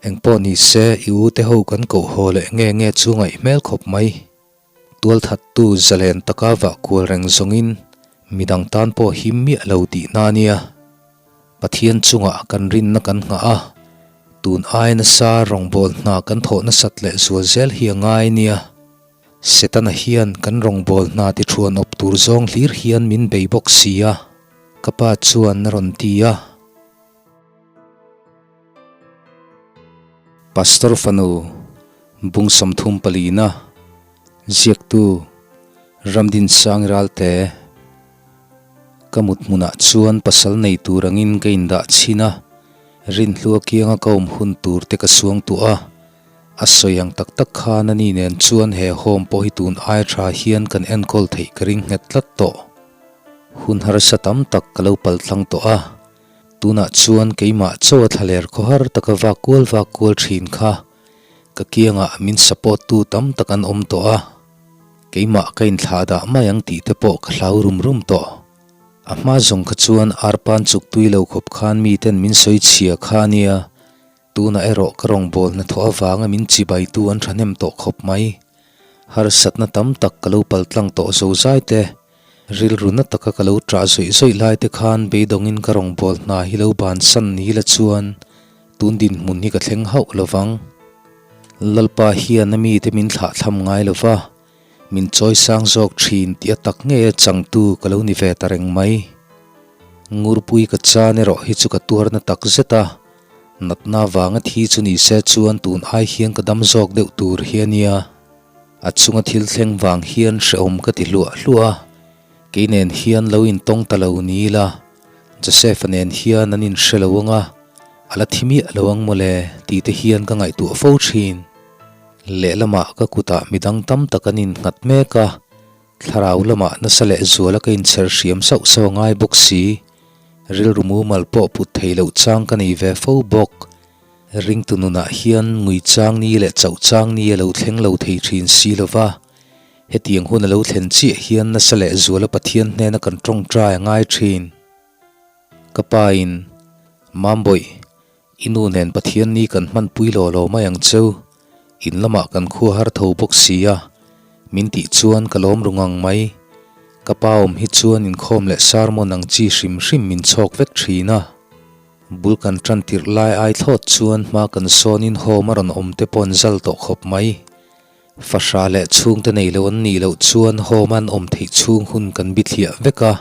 Engpawh ni se, i u te ho kan koh haw leh nge nge chu ngaih hmel khawp mai. Tualthattu zalen taka vah kual reng zawngin midang tan pawh him miah lo tihna a nia. Pathian chungah kan rinna kan nghah a, tun ai nasa rawngbâwl hna kan thawh nasat leh zual zel hi a ngai nia. Setana hian kan rawngbâwl hna ti thuan awp tur zawng hlir hian min bei bawk si a, ka pa chuan a rawn ti a. Pastor fanu bung 34na ziaktu Ramdin Sang Ralte ka mut hmunah chuan pasal nei tur angin ka indah chhin a, rinhlua kianga ka awm hun tur te ka suang tuah a, a sawi ang tak tak khan ani nen chuan he home pawh hi tun ai tha hian kan enkawl theih ka ring nghet tlat tawh. Hun harsa tam tak ka lo paltlang tawh a. Tunah chuan keimah chaw a thlaler khawhar taka vak kual vak kual thin kha ka kiangah min support tu tam tak an awm tawh a, keimah ka inthlah dah mai ang tih te pawh ka hlau rum rum tawh. A hma zawng kha chuan arpan chuk tui lo khawp khan miten min sawi chhia kha a nia, tunah erawh ka rawngbâwl hnathawh avanga min chibaitu an thahnem tawh khawp mai. Harsatna tam tak ka lo paltlang tawh zozai te. Rilru na taka ka lo ṭah zawih zawih lai te khan beidawngin ka rawngbâwl hna hi lo bansan ni la chuan tun dinhmun hi ka thleng hauh lo vang. Lalpa hian a mite min thlahthlam ngai lo va, min chawi sang zawk ṭhin tih a tak ngei a changtu ka lo ni ve ta reng mai. Ngurpui ka chan erawh hi chu ka tuar na tak zet a, natna vanga thi chu ni se chuan tun ai hian ka dam zawk deuh tur hi a nia. A chunga thil thleng vang hian hrehawm ka ti hluah hluah a, kei nen hian lo intawng ta lo ni ila, Joseph-a nen hian an inhre lo ang a, a la thi miah lo ang mawle tih te hian ka ngaihtuah fo thin. Lehlamah ka kutah midang tam tak an innghat mek a, thlarau lamah nasa leh zuala ka inchher hriam sauh sauh a ngai bawk si, rilru mumal pawh put thei loh chang ka nei ve fo bawk. Ringtu nunah hian ngui chang ni leh chauh chang ni a lo thleng lo thei thin si lo va, hetiang hun a lo thlen chiah hian nasa leh zuala Pathian hnena kan tawngtai a ngai thin. Ka pa in, Mambawih, i nu nen Pathian ni kan hmanpui law law mai ang cheu, in lamah kan khua har tho bawk si a, min tih chuan ka lawm ru ngang mai. Ka pa awm hi chuan inkhawm leh sermon ang chi hrim hrim min chhawk vek thin a. Bul kan tan tirh lai ai thlawt chuan hma kan sawnin home a rawn awm te pawh an zal tawh khawp mai. Fahra leh chhungte nei lo an nih loh chuan home a an awm theih chhung hun kan bithliah vek a,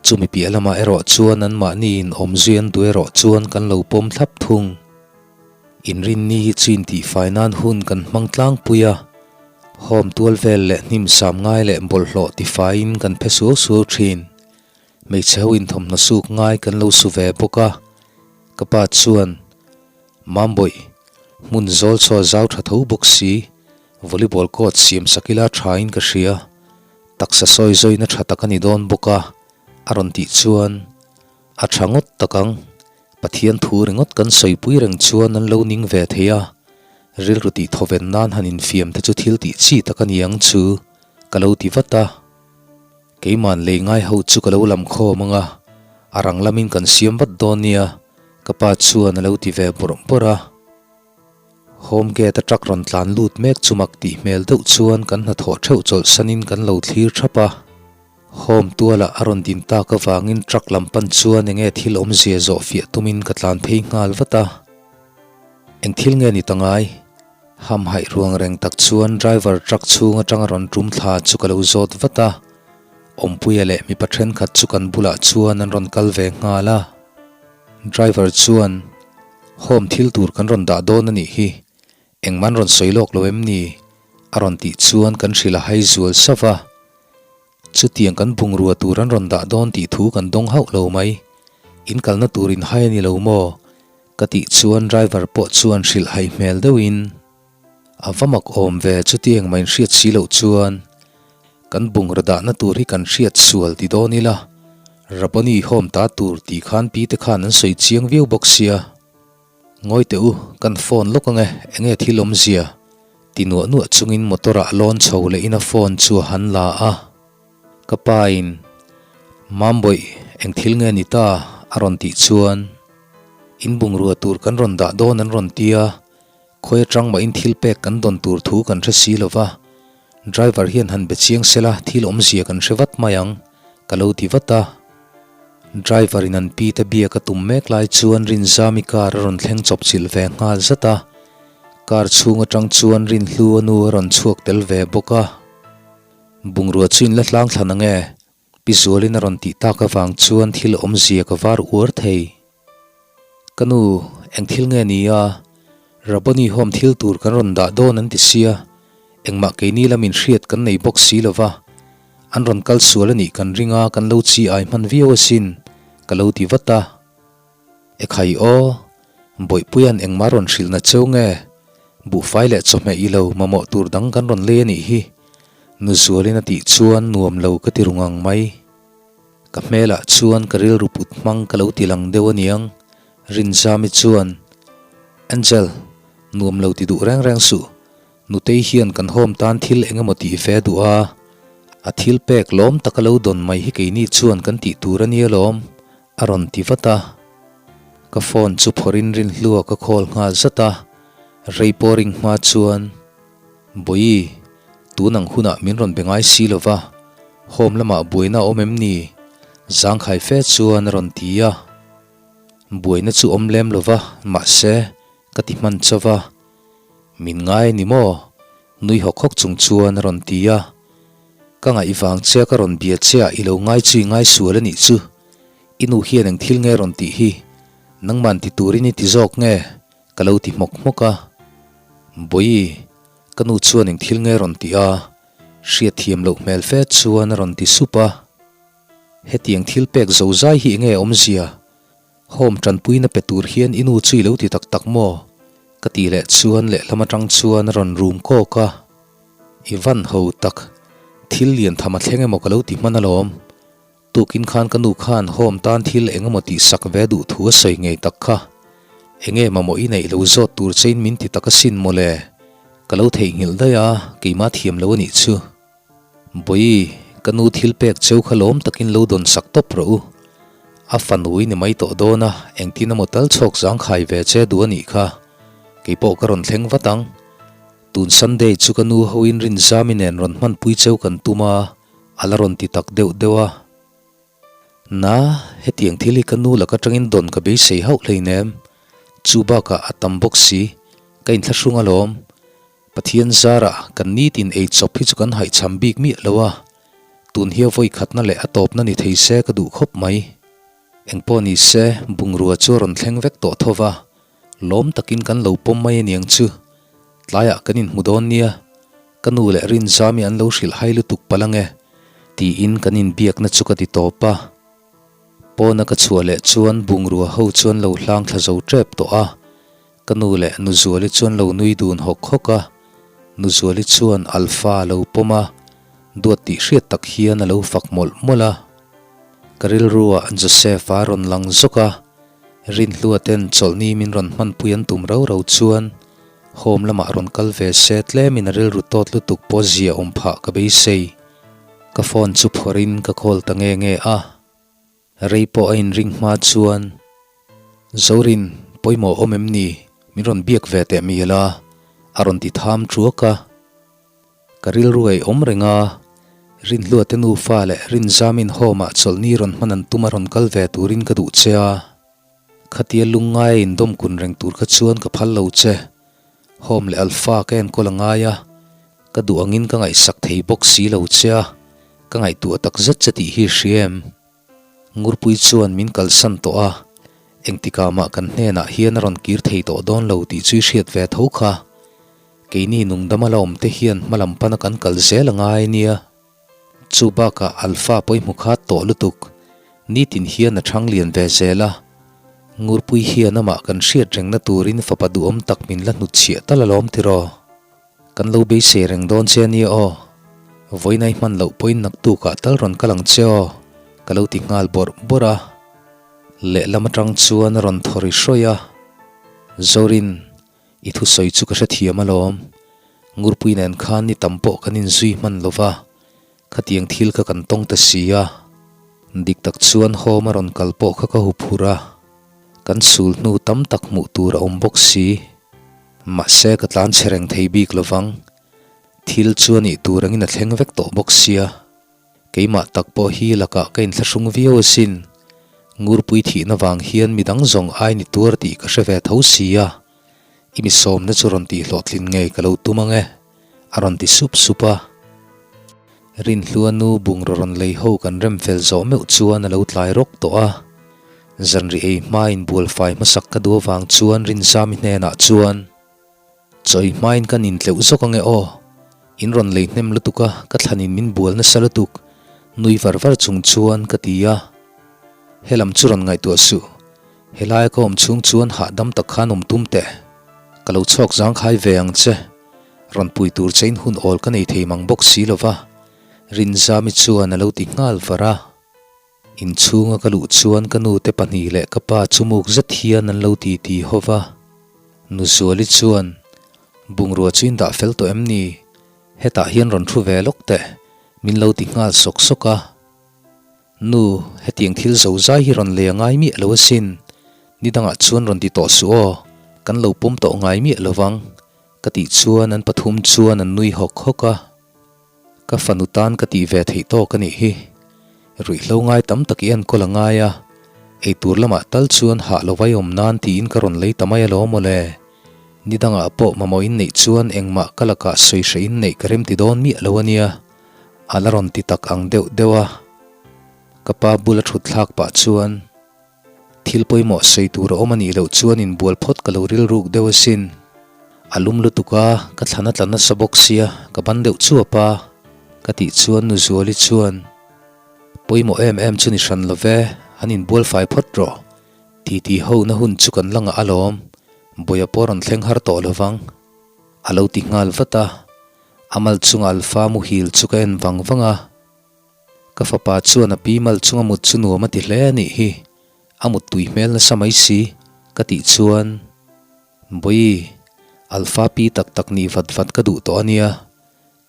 chumi piah lamah erawh chuan anmahni in awm zui an duh erawh chuan kan lo pawm thlap thung. Inrinni hi chu intihfai nan hun kan hmang tlangpui a, home tual vel leh hnim sam ngai leh bawlhhlawh tifaiin kan phe suau suau thin. Hmeichhe ho in thawmhnaw suk ngai kan lo su ve bawk a, ka pa chuan, Mambawih, hmun zawl chaw zau tha tho bawk si, volleyball court siam sak ila tha in ka hria, taksa sawi zawina tha tak a ni dawn bawk a, a rawn tih chuan, A tha ngawt tak ang, Pathian thu ringawt kan sawipui reng chuan an lo ning ve thei a, rilru tih thawven nan han infiam te chu thil tih chi tak a ni ang chu, ka lo ti vat a. Keiman lei ngai ho chu ka lo lam khawm ang a, a rang lamin kan siam vat dawn nia, ka pa chuan a lo ti ve bawrh bawrh a. Home gate a truck rawn tlan lut mek chu mak tih hmel deuh chuan kan hnathawh theuh chawlh sanin kan lo thlir thap a. Home tualah a rawn din tak avangin truck lam pan chuan enge thil awmzia zawh fiah tumin ka tlan phei nghal vat a. Eng thil nge ni ta ngai? Hamhaih ruang reng tak chuan driver truck chhung atanga rawn tum thla chu ka lo zawt vat a, Awmpuia leh mipa thenkhat chu kan bulah chuan an rawn kal ve nghal a. Driver chuan, Home thil tur kan rawn dah dawn a nih hi, engmah an rawn sawi lawk lo em ni? a rawn tih chuan kan hrilh a hai zual sauh va. Chutiang kan bungrua tur an rawn dah dawn tih thu kan dawng hauh lo mai. In kalna tur in hai a ni lo maw? Ka tih chuan driver pawh chuan hrilh hai hmel deuhin, A va mak awm ve chuti engmah in hriat si loh chuan kan bungraw dahna tur hi kan hriat sual ti dawn ila, Raboni home ta tur tih khan pi te khan an sawi chiang viau bawk sia. Ngawi teh u, kan phone lawk ange, enge thil awmzia? ti nuah nuah chungin motor ah lawn chho leh in a phone chu a han la a. Ka pa in, Mambawih, eng thil nge ni ta? a rawn tih chuan, In bungrua tur kan rawn dah dawn an rawn ti a. Khawi atang mahin thil pek kan dawn tur thu kan hre si lo va, driver hian han be chiang sela thil awmzia kan hre vat mai ang, ka lo ti vat a. Driver in an pi te biak a tum mek lai chuan Rinzami car a rawn thleng chawp chilh ve nghal zat a, car chhung atang chuan Rinhlu a nu a rawn chhuak tel ve bawk a. Bungrua chu in la hlang thlan ang e, Pi Zualin a rawn tih tak avang chuan thil awmzia ka var uar thei. Ka nu, eng thil nge ni a? Raboni home thil tur kan rawn dah dawn an ti sia, engmah keini lamin hriat kan nei bawk si lo va, an rawn kal sual a nih kan ring a, kan lo chi ai hman viau asin, ka lo ti vat a. Ekhai aw, Bawihpuia'n engmah rawn hrilhna cheu nge? Buhfai leh chawhmeh i lo mamawh tur dang kan rawn lei a nih hi, Nuzualin a tih chuan nuam lo ka ti ru ngang mai. Ka hmelah chuan ka rilru put hmang ka lo ti lang deuh aniang, Rinzami chuan, Angel, nuam lo ti duh reng reng suh, Nutei hian kan home tan thil eng emaw tih ve duh a, a thil pek lawm taka lo dawn mai hi keini chuan kan tih tur a nia lawm, a rawn ti vat a. Ka phone chu phawrhin rinhlua ka call nghal zat a, rei pawh ring hma chuan, Bawihi, tun ang hunah min rawn be ngai si lo va, home lamah buaina a awm em ni? Zangkhai fe chuan a rawn ti a. Buaina chu awm lem lo va, mahse, ka ti hman chauh a. Min ngai ni maw? Nui hawk hawk chung chuan a rawn ti a. Ka ngaih vang che a ka rawn bia che a i lo ngai chu i ngai sual a nih chu. I nu hian eng thil nge rawn tih hi? Nangman ti turin i ti zawk nge? Ka lo ti hmawk hmawk a. Bawihi, ka nu chuan eng thil nge rawn tih a? Hriatthiam loh hmel fe chuan a rawn ti sup a. Hetiang thil pek zo zai hi enge awmzia? Home tanpuina pe tur hian i nu chu i lo ti tak tak maw? Ka tih leh chuan lehlam atang chuan a rawn rum kawk a. I van ho tak, thil lian tham a thleng emaw ka lo ti hman alawm. Tukin khan ka nu khan home tan thil eng emaw tih sak ve duh thu a sawi ngei tak kha. Enge mamawh i neih lo zawt tur chein min ti tak asin mawle. Ka lo theihnghilh daih a, keimah thiam lo a nih chu. Bawihi, ka nu thil pek cheu kha lawm takin lo dawn sak tawp rawh u. A fanui ni mai tawh dawn a, engtin emaw tal chhawk zangkhai ve che duh a nih kha. Kei pawh ka rawn thleng vat ang. Tun Sunday chu ka nu hoin Rinzami nen rawn hmanpui cheu kan tum a, a la rawn ti tak deuh deuh a. Na, hetiang thil hi ka nu lak atangin dawn ka beisei hauh hleinem. Chu bakah a tam bawk si, ka inthlahrung alawm. Pathian zarah kan nitin ei chawp hi chu kan haihchham bik miah lo a, tun hi a vawi khatna leh a tawpna ni thei se ka duh khawp mai. Engpawh ni se, bungrua chu a rawn thleng vek tawh tho va, lawm takin kan lo pawm mai aniang chu. Tlaiah kan inhmu dawn nia, ka nu leh Rinzami an lo hrilh hai lutuk palh ange, tiin kan inbiakna chu ka ti tawp a. Pawna ka chhuah leh chuan bungrua ho chu an lo hlang thla zo tep tawh a, Ka nu leh Nuzuali chuan lo nui dun hawk hawk a, Nuzuali chuan Alpha a lo pawm a, duat tih hriat tak hian a lo fak mawlh mawlh a. Ka rilruah Joseph a rawn lang zawk a, Rinhlua ten chawlhni min rawn hmanpui an tum rau rau chuan home lamah rawn kal ve se tlemin a rilru tawt lutuk pawh zia awm phah ka beisei. Ka phone chu phawrhin ka call ta nge nge a. Rei pawh a inring hma chuan, Zorin, pawimawh awm em ni? Min rawn biak ve teh mial a, a rawn ti tham thuak a. Ka rilru ei awm reng a, Rinhlua te nufa leh Rinzamin home ah chawlhni rawn hman an tum a rawn kal ve turin ka duh che a. Khatia lungngai a indawm kun reng tur kha chuan ka phal lo che. Home leh Alpha ka enkawl a ngai a, ka duh angin ka ngaihsak thei bawk si lo che a, ka ngaihtuah tak zet che tih hi hria em? Ngurpui chuan min kalsan tawh a, engtikah mah kan hnenah hian a rawn kir thei tawh dawn lo tih chu i hriat ve tho kha. Keini nungdama la awm te hian hmalam pana kan kal zel a ngai nia. Chu bakah Alpha pawimawh kha tawh lutuk, nitin hian a thang lian ve zel a. Ngurpui hian amah kan hriat rengna turin fapa duhawm tak min la hnutchhiah tal alawm tiraw? Kan lo beisei reng dawn che ania aw. Vawiinai hman loh pawhin naktukah tal rawn kal ang che aw, ka lo ti nghal bawrh bawrh a. Lehlam atang chuan a rawn thaw ri hrawih a. Zorin, i thusawi chu ka hrethiam alawm. Ngurpui nen khan ni tam pawh kan inzui hman lo va, khatiang thil kha kan tawng ta si a. Dik tak chuan home a rawn kal pawh kha ka huphurh a. Kan sul hnu tam tak hmuh tur a awm bawk si. Mahse ka tlan chhe reng thei bik lovang. Thil chu a nih tur angin a thleng vek tawh bawk sia. Keimah tak pawh hi lakah ka inthlahrung viau asin. Ngurpui thihna vang hian midang zawng ai ni tuar tih ka hre ve tho sia. I mi sawmna chu rawn tih hlawhtlin ngei ka lo tum ang e, a rawn ti sup sup a. Rinhlua nu bungraw rawn lei ho kan rem fel zawh meuh chuan a lo tlai rawk tawh a. Zanri ei hmain bualfai hmasak ka duh avang chuan Rinzami hnenah chuan, Chawi hmain kan intleuh zawk ange aw, in rawn lei hnem lutuk a, ka thlanin min bual nasa lutuk, nui var var chung chuan ka ti a. Helam chu rawn ngaihtuah suh, Helaia ka awm chhung chuan hahdam tak khan awm tum teh. Ka lo chhawk zangkhai ve ang che. Rawn pui tur chein hun awl ka nei thei mang bawk si lo va, Rinzami chuan a lo ti nghal var a. Inchhunga ka luh chuan ka nute pahnih leh ka pa chu muk zet hian an lo ti ti ho va. Nuzuali chuan, Bungrua chu in dah fel tawh em ni? Hetah hian rawn thu ve lawk teh, min lo ti nghal sawk sawk a. Nu, hetiang thil zo zai hi rawn lei a ngai miah lo asin. Ni dangah chuan rawn ti tawh suh aw, kan lo pawm tawh ngai miah lo vang, ka tih chuan an pathum chuan an nui hawk hawk a. Ka fanu tan ka tih ve theih tawk a nih hi. Ruihhlo ngai tam tak i enkawl a ngai a, eitur lamah tal chuan hah lo vai awm nan tiin ka rawn lei ta mai alawm aw le. Ni dangah pawh mamawh in neih chuan engmah ka lakah sawi hreh in neih ka remti dawn miah lo a nia. A la rawn ti tak ang deuh deuh a, ka pa bula thut thlak pah chuan thil pawimawh sawi tur a awm a nih loh chuan inbual phawt ka lo rilruk deuh asin. A lum lutuk a, ka thlan a tla nasa bawk sia, ka ban deuh chuap a, ka tih chuan Nu Zuali chuan, Pawimawh em em chu ni hran lo ve, han inbual fai phawt rawh, titi ho na hun chu kan la ngah alawm, Bawia pawh rawn thleng har tawh lovang, a lo ti nghal vat a. A mal chunga Alpha muhil chu ka en vang vang a, ka fapa chuan a pi mal chunga mut chu nuam a ti hle a nih hi, a mut tui hmel nasa mai si, ka tih chuan, Bawi, Alpha pi tak tak nih vat vat ka duh tawh a nia,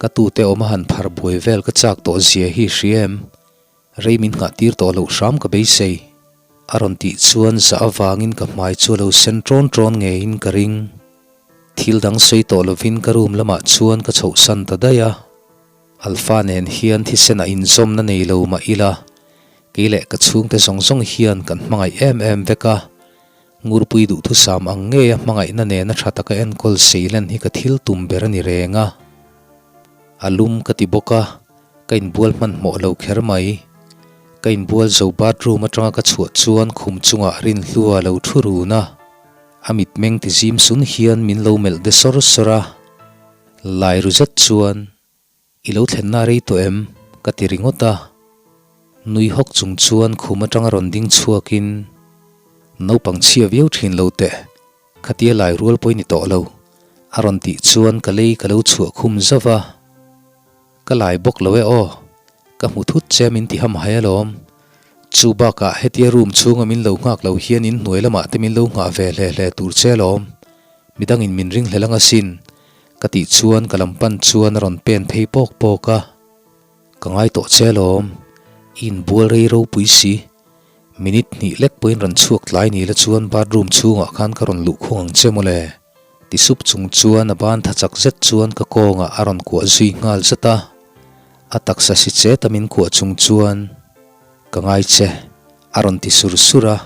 ka tute awm a han phar buai vel ka chak tawh zia hi hria em? Rei min nghah tir tawh loh hram ka beisei, a rawn tih chuan zah avangin ka hmai chu a lo sen ṭawn ṭawn ngeiin ka ring. Thil dang sawi tawh lovin ka room lamah chuan ka chhohsan ta daih a. Alpha nen hian thisen a inzawmna nei lo mah ila, kei leh ka chhungte zawng zawng hian kan hmangaih em em vek a. Ngurpui duhthusam ang ngeia hmangaihna nena tha taka enkawl seilen hi ka thil tum ber a ni reng a. A lum ka ti bawk a, ka inbual hmanhmawh lo kher mai. Ka inbual zo bathroom atanga ka chhuah chuan khum chungah Rinhlua lo thu run a. A mitmeng ti zim sun hian min lo melh de sawr sawr a, lai ru zet chuan, I lo thlenna rei tawh em? ka ti ringawt a. Nui hawk chung chuan khum atanga rawn ding chhuakin, Naupang chhia viau thin lo teh, khatia lai rual pawh i ni tawh lo, a rawn tih chuan ka lei ka lo chhuah khum zauh a. Ka lai bawk lo e aw, ka hmu thut che min ti ham hai alawm. Chu bakah hetia room chhunga min lo nghak lo hian in hnuai lamah te min lo nghah ve hle hle tur che alawm. Midangin min ring hlel ang asin, ka tih chuan ka lam pan chuan a rawn pen phei pawk pawk a. Ka ngai tawh che alawm, i inbual rei ropui si. Minute hnih lek pawhin rawn chhuak tlai ni la chuan bathroom chhungah khan ka rawn luh khung ang che mawle. Ti sup chung chuan a ban tha chak zet chuan ka kawngah a rawn kuah zui nghal zat a. A taksa si chet a min kuah chung chuan ka ngai che a rawn ti sur sur a.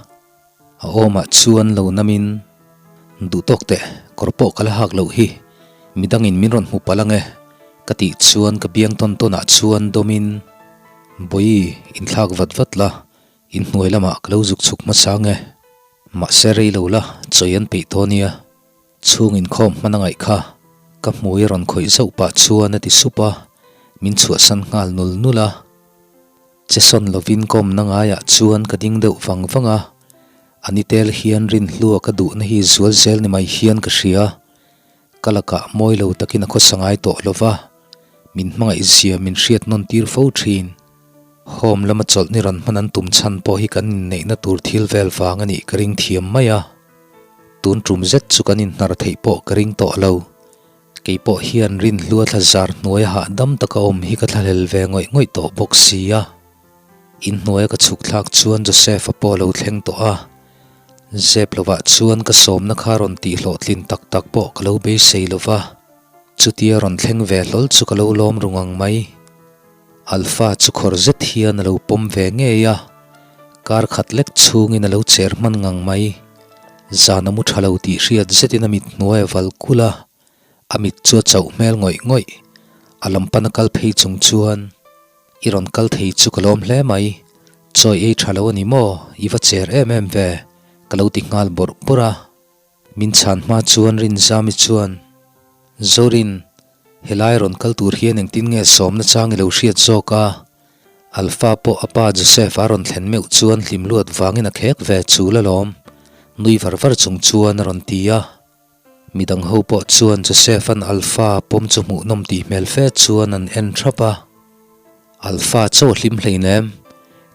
A awmah chuan lo namin duh tawk teh kawr pawh ka la hak loh hi midangin min rawn hmu palh ang e ka tih chuan ka biang tawn tawnah chuan dawmin Bawi inthlak vat vat la Inhnuai lamah ka lo zuk chhuk hmasa nge? Mahse rei lo la, chawi an peih tawh nia. Chhung inkhawm hman a ngaih kha. Ka hmui a rawn khawih zauh pah chuan a ti sup a, min chhuahsan nghal nul nul a. Che sawn lovin ka awmna ngaiah chuan ka ding deuh vang vang a, a ni tel hian rinhlua ka duhna hi zual zel ni mai hian ka hria. Ka lakah mawi lo takin a khawsa ngai tawh lo va, min hmangaih zia min hriat nawn tir fo thin. Home lama chawlh ni rawn hman an tum chhan pawh hi kan inneihna tur thil vel vang a nih ka ring thiam mai a. Tun tum zet chu kan inhnar theih pawh ka ring tawh lo. Kei pawh hian rinhlua thla zar hnuaia hahdam taka awm hi ka thlahlel ve ngawih ngawih tawh bawk si a. Inhnuaia ka chhuk thlak chuan Joseph-a pawh a lo thleng tawh a. Zep lovah chuan ka sawmna kha rawn tih hlawhtlin tak tak pawh ka lo beisei lova, chutia rawn thleng ve hlawl chu ka lo lawm ru ngang mai. Alpha chu khawr zet hian a lo pawm ve ngei a, kar khat lek chhungin a lo cher hman ngang mai. Zan a mu tha lo tih hriat zetin a mit hnuai a val kulh a, a mit chu a chauh hmel ngawih ngawih. A lam pan a kal phei chung chuan, I rawn kal thei chu ka lawm hle mai, chawi ei tha lo a ni maw, i va cher em em ve, ka lo ti nghal bawrh bawrh a. Min chhan hma chuan Rinzami chuan, Zorin, helai rawn kal tur hian engtin nge sawmna chang i lo hriat zawk a? Alpha pawh a pa Joseph a rawn thlen meuh chuan hlim luat vangin a khek ve chul alawm, nui var var chung chuan a rawn ti a. Midang ho pawh chuan Joseph-a'n Alpha pawm chu hmuhnawm tih hmel fe chuan an en thap a. Alpha chaw hlim hleinem,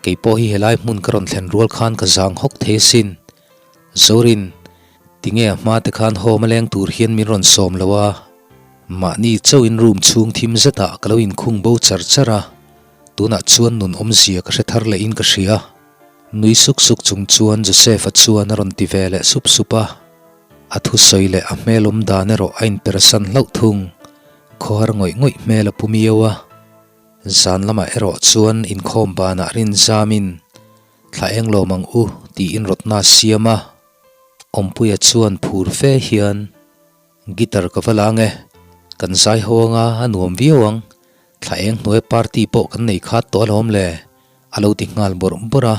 kei pawh hi helai hmun ka rawn thlen rual khan ka zang hawk thei asin. Zorin, tinge a hma te khan home a leng tur hian min rawn sawm lo a? Mahni chauhin room chhung thim zetah ka lo inkhung bo char char a, tunah chuan nun awmzia ka hre thar lehin ka hria. Nui suk suk chung chuan Joseph-a chuan a rawn ti ve leh sup sup a. A thusawi leh a hmel awm dan erawh a inpersan hlauh thung. Khawhar ngawih ngawih hmel a pu miau a. Zan lamah erawh chuan inkhawm banah rinzamin thla eng lawm ang u tiin rawtna a siam a. Awmpuia chuan phur fe hian guitar ka va la ang e, kan zai ho anga a nuam viau ang, thla eng hnuai party pawh kan nei khat tawh alawm le a lo ti nghal bawrh bawrh a.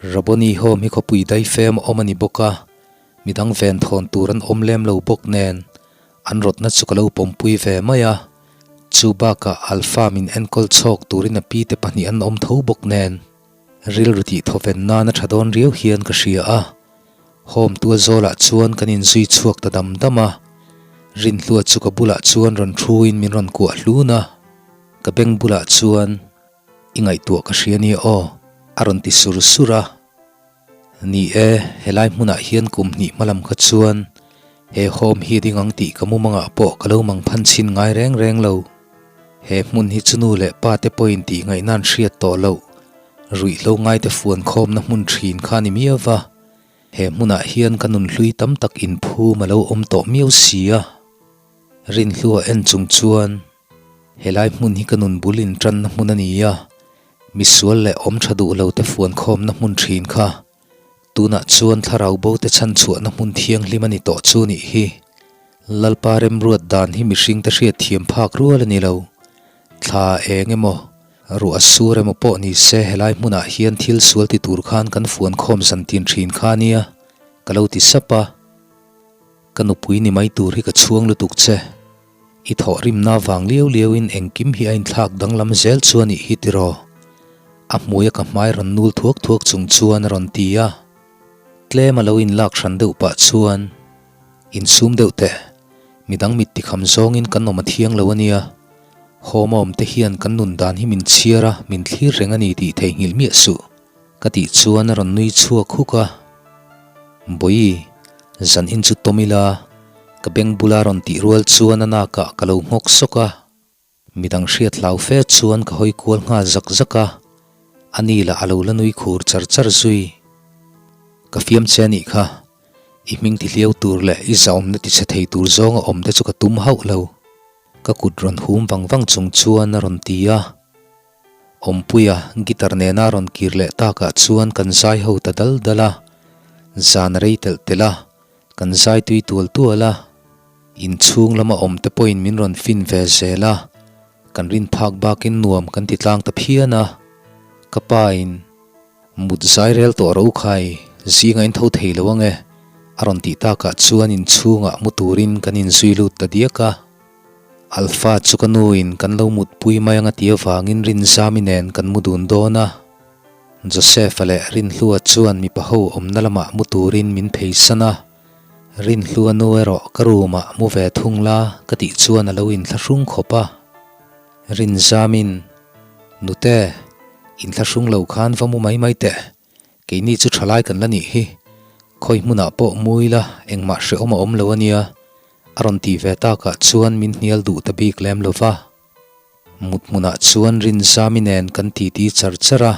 Raboni home hi khawpui daifem a awm a ni bawk a, midang ven thawn tur an awm lem lo bawk nen an rawtna chu ka lo pawmpui ve mai a, chu bakah Alpha min enkawl chhawk turin a pi te pahnih an awm tho bawk nen rilru tih thawven nan a tha dawn riau hian ka hria a, home tual zawlah chuan kan inzui chhuak ta dam dam a, Rinhlua chu ka bulah chuan rawn thuin min rawn kuah hlun a, ka beng bulah chuan. I ngaihtuah ka hria nia aw, a rawn ti sur sur a. Ni e, helai hmunah hian kum hnih hmalam kha chuan he home hi ding ang tih ka mumangah pawh ka lo mang phan chhin ngai reng reng lo. He hmun hi chu nu leh pa te pawhin tih ngaihna an hriat tawh loh, ruihhlo ngaite fuan khawmna hmun thin kha a ni miau va. He hmunah hian ka nunhlui tam tak inphum a lo awm tawh miau si a. Rinhlua en chung chuan Helai hmun hi ka nun bul intanna hmun a ni a, misual leh awm tha duh lo te fuan khawmna hmun thin kha. Tunah chuan thlarau bo te chhanchhuahna hmun thianghlim a ni tawh chu nih hi. Lalpa remruat dan hi mihring te hriat thiam phak rual a ni lo. Thla eng emaw, ruah sur emaw pawh ni se helai hmunah hian thil sual ti tur khan kan fuan khawm zan tin thin kha nia, ka lo ti sap a. Ka nupui ni mai tur hi ka chhuang lutuk che. I thawhrimna vang liau liauin engkim hi a inthlak danglam zel chu a nih hi tiraw? A hmuia ka hmai rawn nul thuak thuak chung chuan a rawn ti a. Tlem a lo inlak hran deuh pah chuan, Insum deuh teh, midang mit tikham zawngin kan awm a thiang lo a nia. Home a awmte hian kan nun dan hi min chhiar a, min thlir reng a ni tih theihnghilh miah suh. Ka tih chuan a rawn nui chhuak huk a, Bawihi, zan in chu tawm ila, ka beng bula rawn tih rual chuan a nakah ka lo nghawk sawk a, midang hriat hlau fe chuan ka hawi kual nghal zak zak a, a ni lah a lo la nui khur char char zui. Ka fiam che anih kha, i hming ti hliau tur leh i zahawmna ti chhe thei tur zawnga awm te chu ka tum hauh lo, ka kut rawn hum vang vang chung chuan a rawn ti a. Awmpuia guitar nena rawn kir leh takah chuan kan zai ho ta dal dal a, zan a rei telh telh a, kan zai tui tual tual a, inchhung lama awm te pawhin min rawn fin ve zel a, kan rin phak bakin nuam kan ti tlang ta phian a, ka pa in mut zai rel tawh ro khai zinga in tho thei lo ange a rawn tih takah chuan inchhungah mu turin kan inzui lut ta diak a. Alpha chu ka nuin kan lo mutpui mai ang a ti avangin Rinzami nen kan mu dun dawn a. Joseph-a leh Rinhlua chuan mipa ho awmna lamah mu turin min pheisan a. Rinhlua nu erawh ka room-ah mu ve thung la ka tih chuan a lo inthlahrung khawp a. Rinzamin, Nute, inthlahrung lo khan va mu mai mai teh. Keini chu thalai kan la nih hi. Khawi hmunah pawh mu ila engmah hrehawm a awm lo a nia. A rawn tih ve takah chuan min hnial duh ta bik lem lo va. Mut hmunah chuan Rinzami nen kan titi char char a.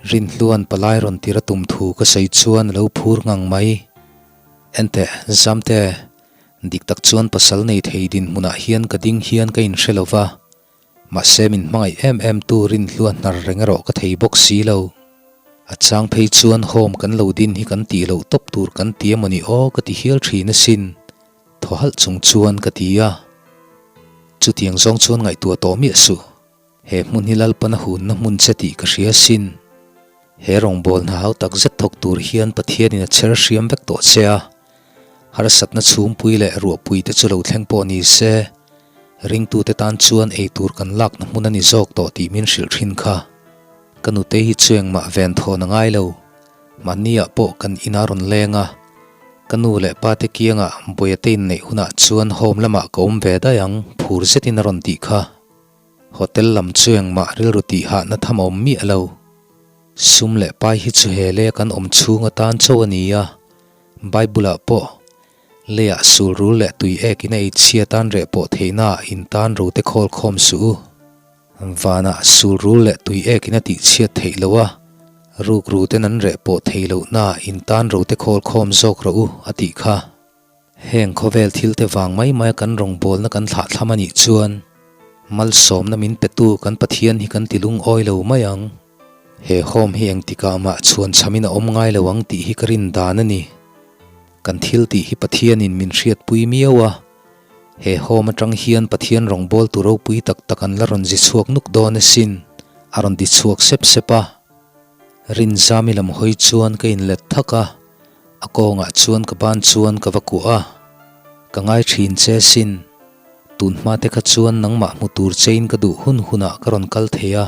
Rinhluan palai rawn tir a tum thu ka sawi chuan a lo phur ngang mai. Enteh, Zamte, dik tak chuan pasal nei thei dinhmunah hian ka ding hian ka inhre lo va, mahse min hmangaih em em tu Rinhlua hnar reng erawh ka thei bawk si lo. A chang phei chuan home kan lo din hi kan tih loh tawp tur kan ti emaw ni aw ka ti hial thin asin, thaw halh chung chuan ka ti a. Chutiang zawng chuan ngaihtuah tawh miah suh. He hmun hi Lalpan a hunna hmun che tih ka hria asin. He rawngbâwl hna hau tak zet thawk tur hian Pathianin a chher hriam vek tawh che a. Harsatna chhungpui leh ruahpui te chu lo thleng pawh ni se, ringtute tan chuan ei tur kan lakna hmun a ni zawk tawh tih min hrilh thin kha. Ka nutei hi chu engmah ven thawn a ngai lo. Mahniah pawh kan ina rawn leng a, ka nu leh pa te kiangah Bawiate inneih hunah chuan home lamah ka awm ve daih ang, phur zetin a rawn tih kha. Hotel lam chu engmah rilru tih hahna tham a awm miah lo. Sum leh pai hi chu he lei a kan awm chhung atan chauh a ni a, Bible ah pawh leiah sul rul leh tui ek in a ei chhia tan reh pawh theihna ah in tan ro te khawl khawm suh u. Vanah sul rul leh tui ek in a tih chhiat theih loh a, ruk ru ten an reh pawh thei lohna ah in tan ro te khawl khawm zawk rawh u a tih kha. Heng khawvel thil te vang mai mai a kan rawngbawlna kan thlah thlam a nih chuan malsawmna min petu kan Pathian hi kan ti lungawi lo mai ang. He home hi engtikah mah chhuan chhamin a awm ngai lo ang tih hi ka rin dan a ni. Kan thil tih hi Pathianin min hriatpui miau a, he home atang hian Pathian rawngbawltu ropui tak tak an la rawn zi chhuak nuk dawn asin, a rawn ti chhuak sep sep a. Rinzami lam hawi chuan ka inlet thak a. A kawngah chuan ka ban chuan ka va kuah a, ka ngai thin che sin. Tun hma te kha chuan nangmah hmu tur chein ka duh hun hunah ka rawn kal thei a.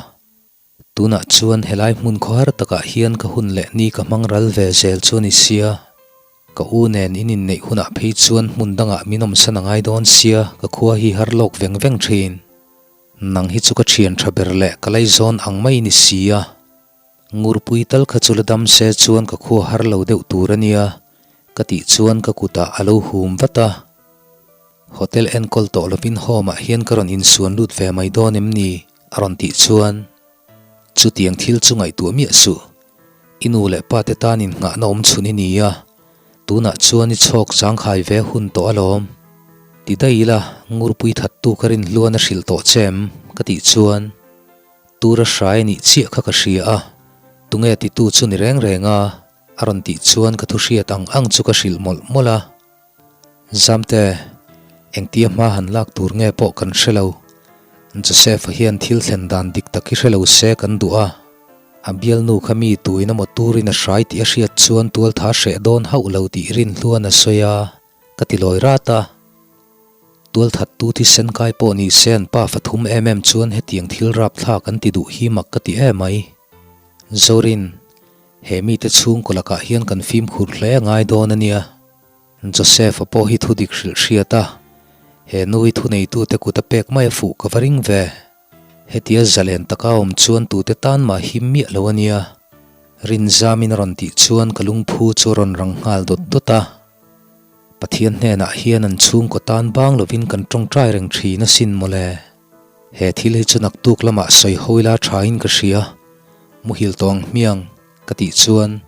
Tunah chuan helai hmun khawhar takah hian ka hun leh ni ka hmang ral ve zel chu a ni sia. Ka u nen in inneih hunah phei chuan hmun dangah min awmsan a ngai dawn sia, ka khua hi har lawk veng veng thin. Nang hi chu ka thian tha ber leh ka laizawn ang mai ni sia. Ngurpui tal kha chu la dam se chuan ka khua har lo deuh tur a nia, ka tih chuan ka kutah a lo hum vat a. Hotel enkawl tawh lovin home ah hian ka rawn insuan lut ve mai dawn em ni? a rawn tih chuan chutiang thil chu ngaihtuah miah suh. I nu leh pa te tan innghahna awm chhun i ni a, tunah chuan i chhawk zangkhai ve hun tawh alawm. Ti daih ila, Ngurpui thattu ka rinhluan a hrilh tawh che em? ka tih chuan. Tura hrai a nih chiah kha ka hria a, tunge titu chu ni reng reng a, a rawn tih chuan ka thu hriat ang ang chu ka hrilh mawlh mawlh a. Zamte, engtia hma han lak tur nge pawh kan hre lo. Joseph-a hian thil thlen dan dik tak hi hre lo se kan duh a, a bialnu kha mi tuin emaw turin a hrai tih a hriat chuan tualtha hreh dawn hauh lo tih rinhluan a sawi a, ka ti lawi rat a. Tualthattu thisen kai pawh ni se an pa fathum em em chuan hetiang thil rapthlak an ti duh hi mak ka ti em mai. Zorin, he mite chhungkaw lakah hian kan fimkhur hle a ngai dawn a nia. Joseph-a pawh hi thudik hrilh hriat a, he nu hi thuneitute kut a pek mai a fuh ka va ring ve. Hetia zalen taka awm chuan tute tan mah him miah lo a nia. Rinzamin a rawn tih chuan ka lungphu chu a rawn rang nghal dawt dawt a. Pathian hnenah hian an chhungkaw tan bang lovin kan tawngtai reng thin asin mawle. He thil hi chu naktuk lamah sawi ho ila thain ka hria, muhil tawh ang hmiang ka tih chuan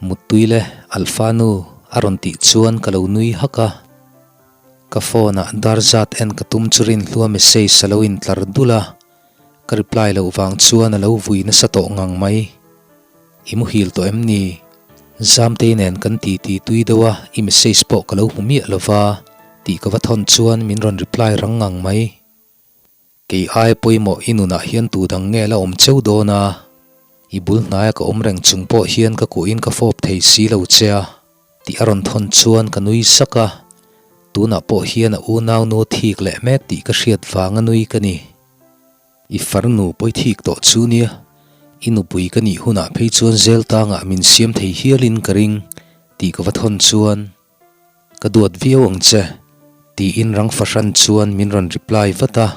Muttui le Alpha nu a rawn tih chuan ka lo nui hak a. Ka phone ah dar zat en ka tum chu rinhlua message a lo intlar dul a, ka reply loh vang chuan a lo vui nasa tawh ngang mai. I muhil tawh em ni? Zamtei nen kan ti ti tui deuh a, i message pawh ka lo hmu miah lo va, tih ka va thawn chuan min rawn reply rang ngang mai. Kei ai pawimawh i nunah hian tu dang nge la awm cheu dawn a, i bul hnaia ka awm reng chung pawh hian ka kuhin ka fawp thei si lo che a, tih a rawn thawn chuan ka nui sak a, tunah pawh hian a unau nu thik leh mek tih ka hriat vanga nui ka ni. I farnu pawi thik tawh chu nia, i nupui ka nih hunah phei chuan zel tangah min siam thei hialin ka ring tih ka va thawn chuan ka duat viau ang che tiin rang fahran chuan min rawn reply vat a.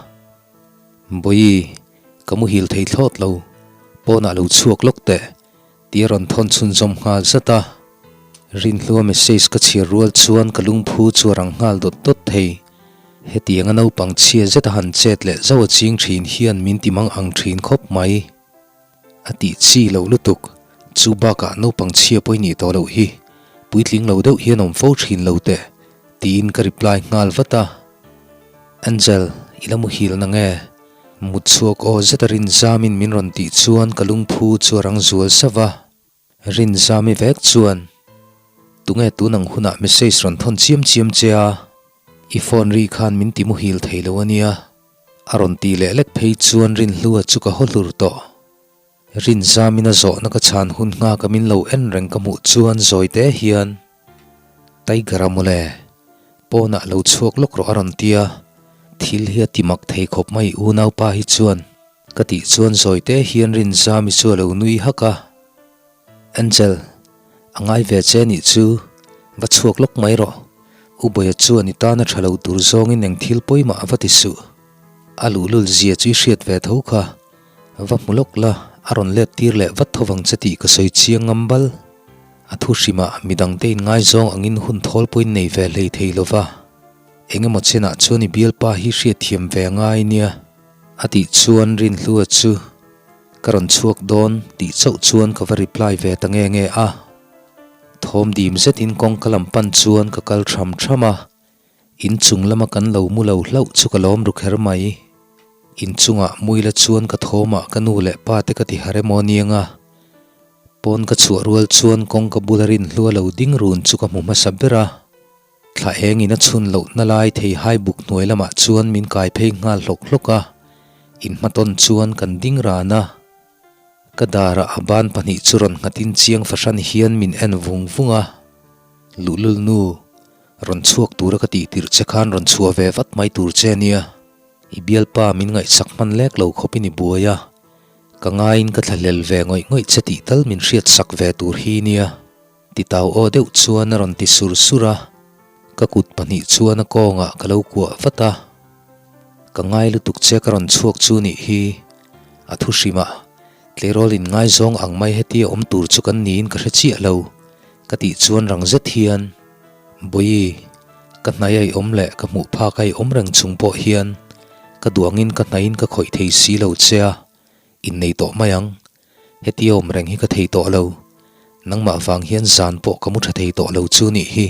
Bawihi, ka muhil thei thlawt lo, pawnah lo chhuak lawk teh Tih a rawn thawn chhunzawm nghal zat a. Rinhlua message ka chhiar rual chuan ka lungphu chu a rang nghal dawt dawt thei. Hetianga naupang chhia zet a han chet leh zauh a ching thin hian min ti mang ang thin khawp mai. A tih chi loh lutuk. Chu bakah naupang chhia pawh i nih tawh loh hi. Puitling lo deuh hian awm fo thin lo teh, tiin ka reply nghal vat a. Angel, i la muhil na nge? Mut chhuak aw zeta Rinzamin min rawn tih chuan ka lungphu chu a rang zual sauh va. Rinzami vek chuan, Tunge tun ang hunah message rawn thawn chiam chiam che a? I phone ri khan min ti muhil thei lo a nia. A rawn ti leh lek phei chuan Rinhlua chu ka haw hlur tawh. Rinzamin a zawhna ka chhan hun nghaka min lo en reng ka hmuh chuan zawi te hian, Tiger a mawle, pawnah lo chhuak lawk rawh a rawn ti a, thil hi a ti mak thei khawp mai unaupa hi chuan ka tih chuan zawi te hian Rinzami chu a lo nui hak a. Angel, a ngai ve che nih chu, va chhuak lawk mai rawh. U Bawia chuan i tana tha lo tur zawngin eng thil pawimah a va ti suh. A luhlul zia chu i hriat ve tho kha, va hmu lawk la, a rawn let tir leh vat tho vang che tih ka sawi chiang ngam bal. A thu hrimah midangte inngaizawng angin hun thawl pawhin nei ve hlei thei lo va. Eng emaw chenah chuan i bialpa hi hriatthiam ve a ngai nia, a tih chuan Rinhlua chu Ka rawn chhuak dawn tih chauh chuan ka va reply ve ta nge nge a. Thawm dim zetin kawngka lam pan chuan ka kal tham tham a, inchung lama kan lo mu lo hlauh chu ka lawm ru kher mai. Inchungah muila chuan ka thawmah ka nu leh pa te ka ti har emaw aniang a. Pawn ka chhuah rual chuan kawngka bula rinhlua lo ding run chu ka hmu hmasa ber a. Thla engin a chhun lohna lai thei hai buk hnuai lamah chuan min kai phei nghal hlawk hlawk a, inhmatawn chuan kan ding ran a. Ka darah a ban pahnih chu rawn nghatin chiang fahran hian min en vung vung a, Luhlul nu, rawn chhuak tura ka tih tirh che khan rawn chhuah ve vat mai tur che nia, i bialpa min ngaihsak hman lek lo khawpin i buai a, ka ngaiin ka thlahlel ve ngawih ngawih che tih tal min hriatsak ve tur hi nia. Titau aw deuh chuan a rawn ti sur sur a, ka kut pahnih chuan a kawngah ka lo kuah vat a. Ka ngai lutuk che ka rawn chhuak chu nih hi, a thu hrim a, tleirawl in ngaizawng ang mai hetia awm tur chu kan niin ka hre chiah lo, ka tih chuan rang zet hian, Bawihi, ka hnai a i awm leh ka hmuh phak a i awm reng chung pawh hian ka duangin ka hnaiin ka khawih thei si lo che a, Innei tawh mai ang. Hetia awm reng hi ka thei tawh lo. Nangmah vang hian zan pawh ka mu tha thei tawh lo chu nih hi.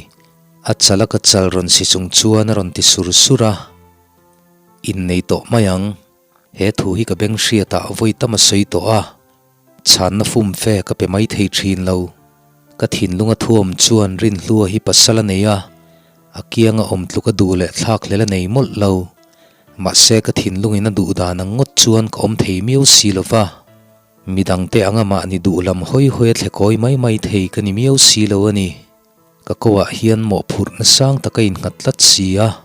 A chal a ka chal rawn si chung chuan a rawn ti sur sur a. Innei tawh mai ang. He thu hi ka beng hriatah vawi tam a sawi tawh a. Chhanna fum fe ka pe mai thei thin lo. Ka thinlung a thuam chuan Rinhlua hi pasal a nei a. A kianga awm tluk a duh leh thlak hlel a nei mawlh lo. Mahse ka thinlungin a duh dan ang ngawt chuan ka awm thei miau si lo va. Midangte anga mahni duh lam hawi hawi a thle kawi mai mai thei ka ni miau si lo a ni. Ka ko ah hian mawhphurhna sang tak a innghat tlat si a.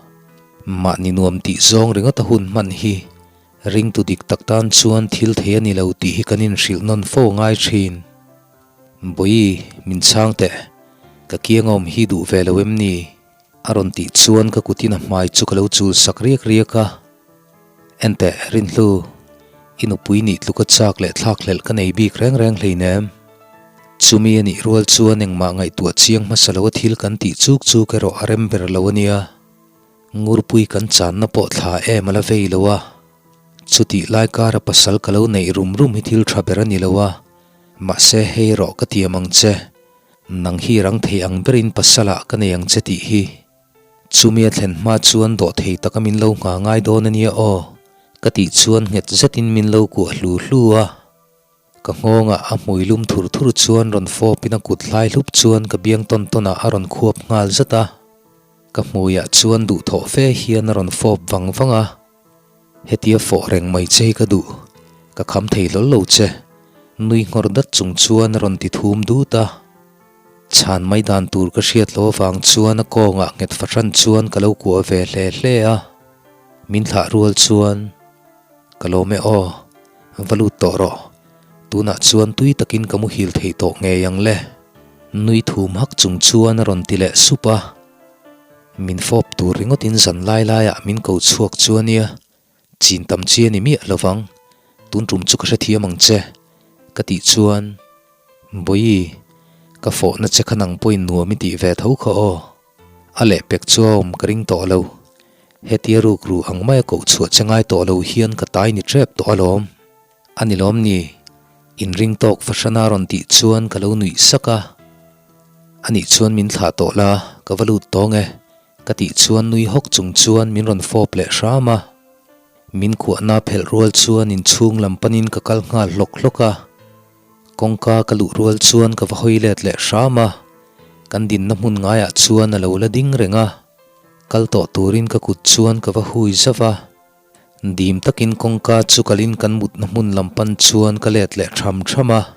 Mahni nuam tih zawng ringawt a hun hman hi ringtu dik tak tan chuan thil thei a ni lo tih hi kan inhrilh nawn fo ngai thin. Bawihi, min chhang teh. Ka kiang awm hi duh ve lo em ni? A rawn tih chuan ka kutin a hmai chu ka lo chul sak riak riak a. Enteh, Rinhlu, i nupui nih tluka chak leh thlak hlelh ka nei bik reng reng hleinem. Chumi a nih rual chuan engmah ngaihtuah chiang hmasa lo a thil kan tih chuk chuk erawh a rem ber lo a nia. Ngurpui kan channa pawh thla em a la vei lo a. Chutih lai kara pasal ka lo neih rum rum hi thil tha ber a ni lo a. Mahse hei rawh ka tiam ang che, nang hi rang thei ang berin pasalah ka nei ang che tih hi. Chumi a thlen hma chuan dawh thei taka min lo ngha ngai dawn a nia aw, ka tih chuan nghet zetin min lo kuah hlu hlu a. Ka nghawngah a hmui lum thur thur chuan rawn fawpin a kut hlai hlup chuan ka biang tawn tawnah a rawn khuap nghal zat a. Ka hmuiah chuan duhthawh fe hian a rawn fawp vang vang a. Hetia fawh reng mai che hi ka duh, ka kham thei hlawl lo che, nui nghawr dat chung chuan a rawn ti thum dut a. Chhan mai dan tur ka hriat lo avang chuan a kawngah nghet fahran chuan ka lo kuah ve hle hle a. Min thlah rual chuan, Ka lawm e aw, va lut tawh rawh, tunah chuan tui takin ka muhil thei tawh ngei ang le, nui thum hak chung chuan a rawn ti leh sup a. Min fawp tur ringawtin zan lai laiah min ko chhuak chu a nia, chin tam chi a ni miah lo vang, tun tum chu ka hrethiam ang che, ka tih chuan, Bawihi, ka fawhna che kha nang pawhin nuam i tih ve tho kha aw, a lehpek chu a awm ka ring tawh lo, hetia rukru ang maia koh chhuah che ngai tawh lo hian ka tai ni tep tawh alawm, a ni lawm ni? Inring tawk fahrana rawn tih chuan ka lo nuih sak a. Anih chuan min thlah tawh la, ka va lut tawng e, ka tih chuan nui hawk chung chuan min rawn fawp leh hram a. Min kuahna phelh rual chuan inchhung lam panin ka kal nghal hlawk hlawk a. Kawngka ka luh rual chuan ka va hawi let leh hram a, kan dinna hmun ngaiah chuan a lo la ding reng a. Kal tawh turin ka kut chuan ka va hui zauh a. Dim takin kawngka chu kalin kan mutna hmun lam pan chuan ka let leh tham tham a.